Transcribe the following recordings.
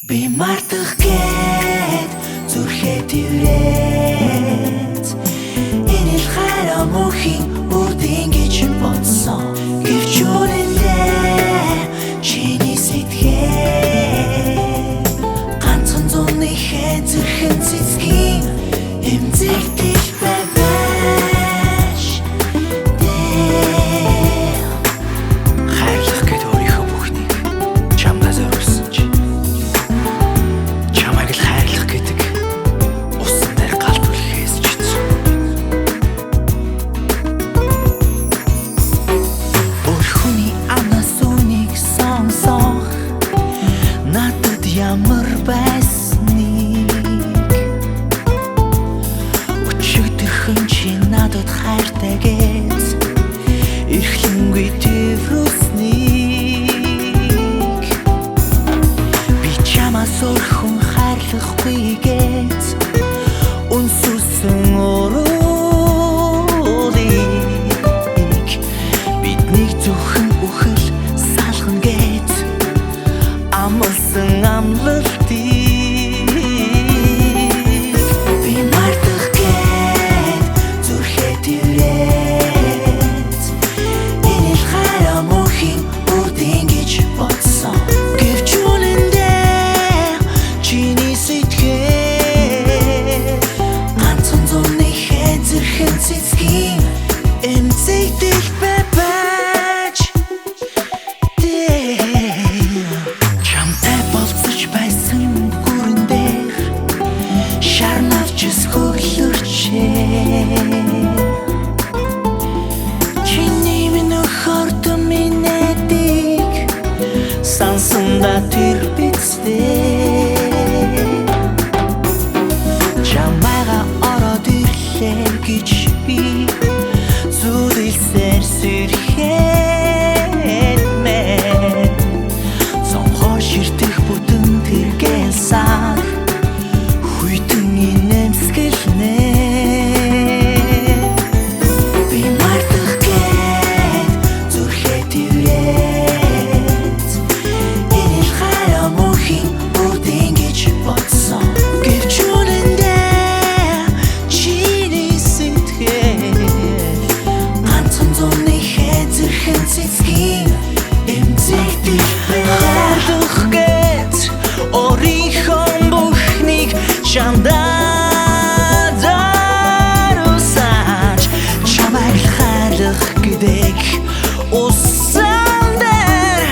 Би мартах гээд зүрхээ тэрээд энэ л хайраа мөнхийн үрдэн гэж бодсон. Гэвч үнэндээ чиний сэтгэл ганцхан зуныхээ зүрхэн цэцгийн эмзэгдэл байж дээ. Хайрлах гээд өөрийнхөө бүхнийг чамдаа зориулсан чи чамайг л хайрлах гэдэг усан дээр галт үлхээс ч хэцүү. Өөр хүний амнаас үнийг сонсох надад ямар байсныг өчигдөрхөн чи надад хайртай гэж эрхлэнгүй тэврүүлснийг би чамаас өөр хүн хайрлахгүй гэж үнсүүлсэн уруулыг биднийг зөвхөн үхэл салгана гэж амлсан амлалтыг би мартах гээд зүрхээ тэрээд энэ л хайраа мөнхийн үрдэн гэж бодсон. Гэвч үнэндээ чиний сэтгэл ганцхан зуныхээ зүрхэн цэцгийн эмзэгдэл байж дээ. Чамтай болцож байсан гүрэн дээр шар навчис хөглөрчээ. Чиний минь өхөрдөн минь сансанда тэр бицтэй. Чамайга ороод ирлээ гэж би зүудэлсээр сэрхэд мэн цонхоор ширтэх бүтэн тэргээл сар хүйтэн инээмсэглэнэ. Би мартах гээд зүрхээ тэрээд энэ л хайраа мөнхийн үрдэн гэж бодсон. Гэвч үнэндээ чиний сэтгэл ганцхан зуныхээ зүрхэн цэцгийн эмзэгдэл хайрлах гээд өөрийнхөө бүхнийг чамдаа зориулсан. Чамайг л хайрлах гэдэг усан дээр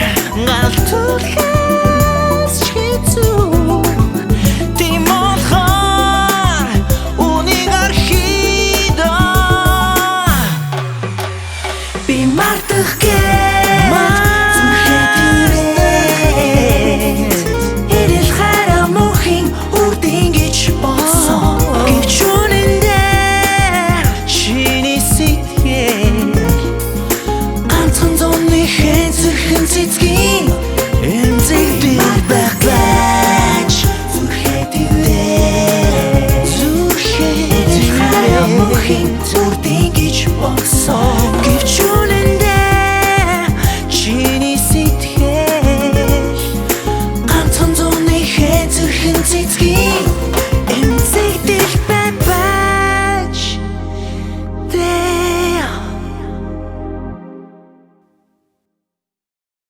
галт үлхээс ч хэцүү. Тийм болохоор үнийг архидаа би мартах гээд зүрхээ тэрээд энэ л хайраа мөнхийн үрдэн гэж бодсон. Гэвч үнэндээ чиний сэтгэл ганцхан зуныхээ зүрхэн цэцгийн эмзэгдэл байх байж зүрхээ тэрээд зүрхээ хайраа мөнхийн үрдэн гэж бодсон. Гэвч